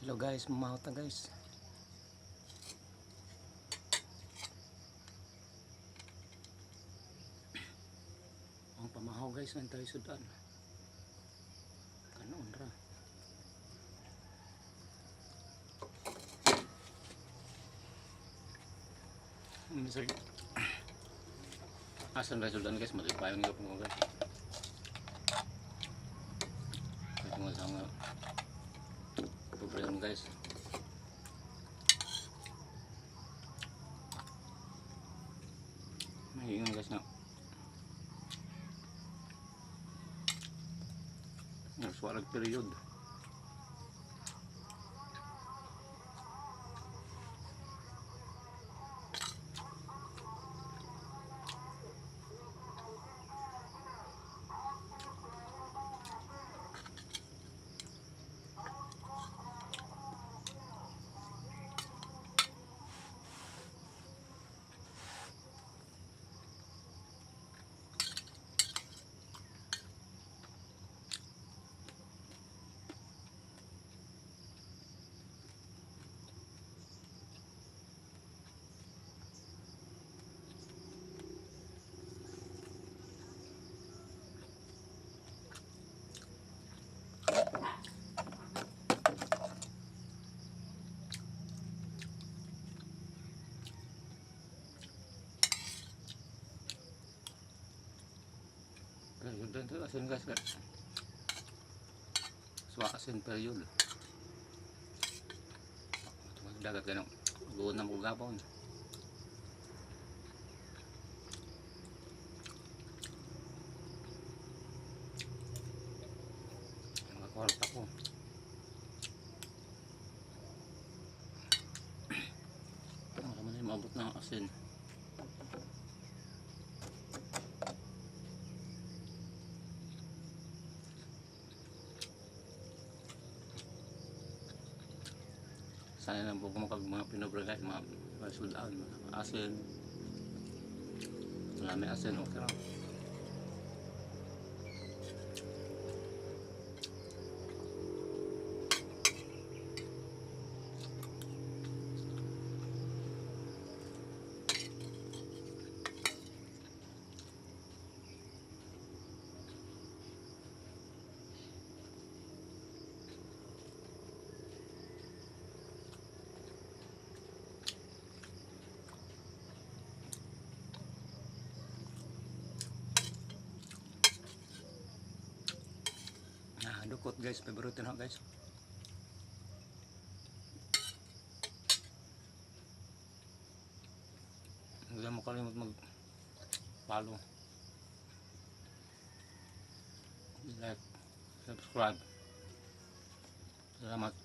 Hello guys, mamahaw ta, guys. Ang pamahaw, guys, ang tayo sudan. Kanon ra. Ang bisag. Asan ba sudan, guys? Malipayon nga po, guys. Ito nga sa mga problema, guys. May ingon, guys, na nagsuarag period. Pero doon asin, guys. Suwa asin period. Dagat ganun. Guod na mo gapon. Mga kwarta ko. Ano naman yung maabot ng asin. Sana lang po kung mga pinobra, guys, mga sudan, mga asin. Marami asin, okay lang. Ah, dukot, guys, favorite na, guys. Hindi mo kalimot mag follow, like, subscribe. Salamat.